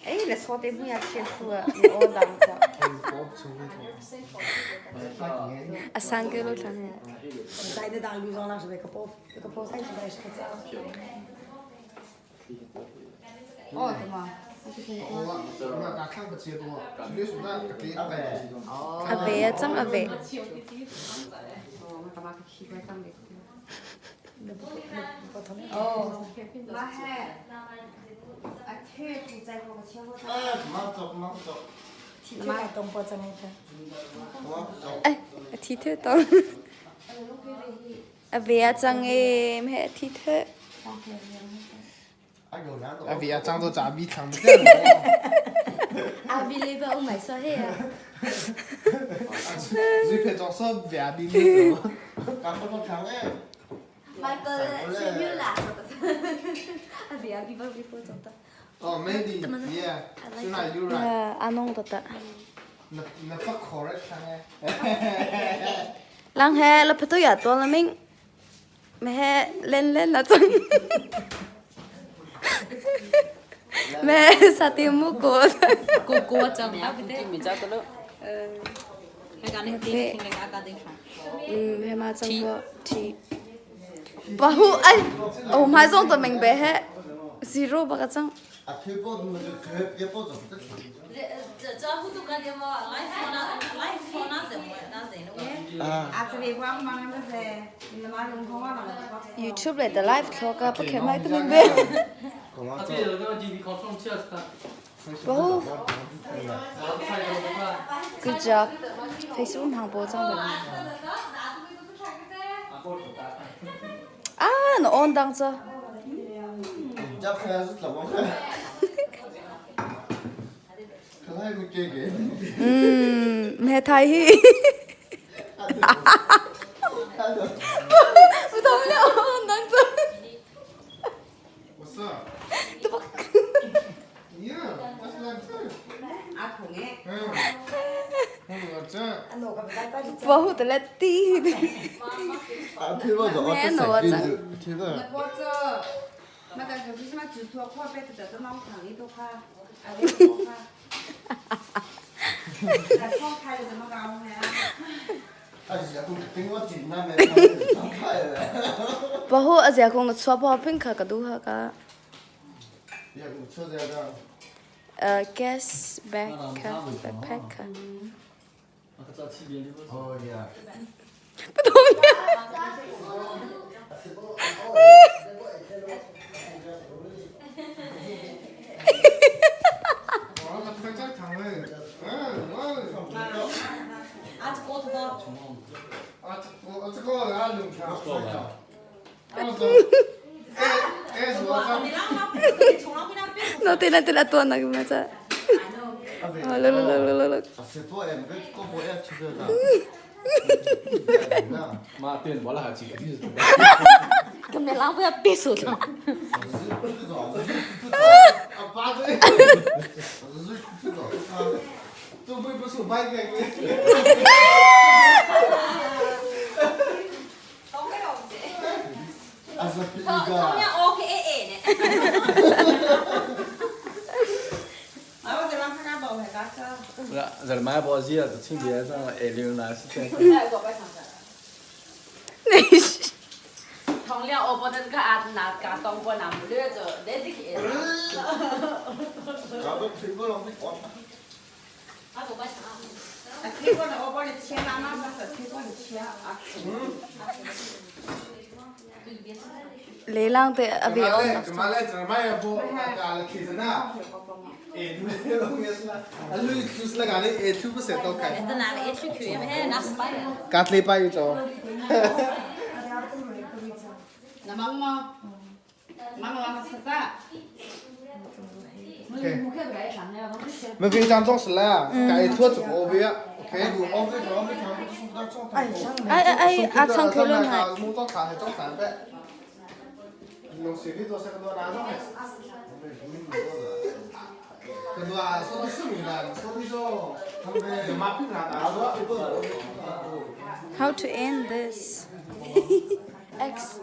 哎，那说的不要切腹，我当着。 A sang ke lo thlan he. 哦，怎么？ A ve a cang a ve. 哦，我干嘛去奇怪长的？哦，那还，啊，铁土在我个千我。 Ai, a thi the tong. A ve a cang e mhe a thi the. 阿伟啊，长到咋比长不见了？ A vi le ba um mai so he a. 你拍照说别比你多。 Michael Samuel la. A ve a vi ba vi po chong ta. 哦，maybe yeah，是那 you right， A nong ta ta. 那那不 correct 哎。 Lang he la patu ya to la ming. Mhe len len la chang. Mhe sa ti mu ko. ကိုကိုကြောင့်များဘူးတိမကြတော့လို့အဲကနေတိခင်ကကတဲ့ခါ Ừ, he ma chang ko thi. Bahu ai. Oh mai zong to ming be he. Zero ba ka chang. 这这糊涂个的嘛，来说那来说那什么那谁弄的？ 啊，这边我忙的么子？你妈用空啊嘛？ YouTube 来的 live 头个不开麦的明白。Bahu. Good job. Facebook 旁播张的。啊，那 on 当着。嗯，没太戏。不同了，on 当着。 What's up? 都不。 Yeah, that's what I'm saying. 阿童哎，嗯，我这。 बहुत लत्ती 我这，那个就是什么纸托块别的，都拿糖衣都块，啊，我块。来窗开的怎么搞呢？ बहु अज्या kong chua pa pin kha ka du ha ka gas back backpack 卡不懂呀。我那个太长了，嗯，我。 အာကိုတော့ 啊，我这个俺弄强，啊，这，哎哎，是我 နေလားမပြေချုံတော့ပြပြေ No te la te la tua na ma cha. Oh, look look look look look. 妈，对，我那还几个例子。 ကမေလာဘပြေဆိုတော့ 啊，八岁，都不不是白给。 တော့ည okay အေးအေးနဲ့ 啊，我这边看看包还干啥？这买包子，这请别上二流那是真。 那是 ထုံလျောပေါ်တဲ့ကအာနာကတော့ပေါ်နာမလို့ဆိုတဲ့ဒီကေအာကိုပါချာ 啊，推过的我帮你切，妈妈说是推过的切啊。 လေလောင်းတဲ့အဘေအောင် 怎么来？怎么也不干了，开始呢？哎，你们也是啦，啊，你就是那个的，哎，就不是都开。 တနာလေးအချွချွေမဲနာစပိုင် 干礼拜一周。 那妈妈，妈妈妈吃啥？ OK。没非常重视了，该拖走别，OK。 哎哎哎，阿昌开论还。木早餐还早三百，弄水里多少个多拿上来。How to end this? X.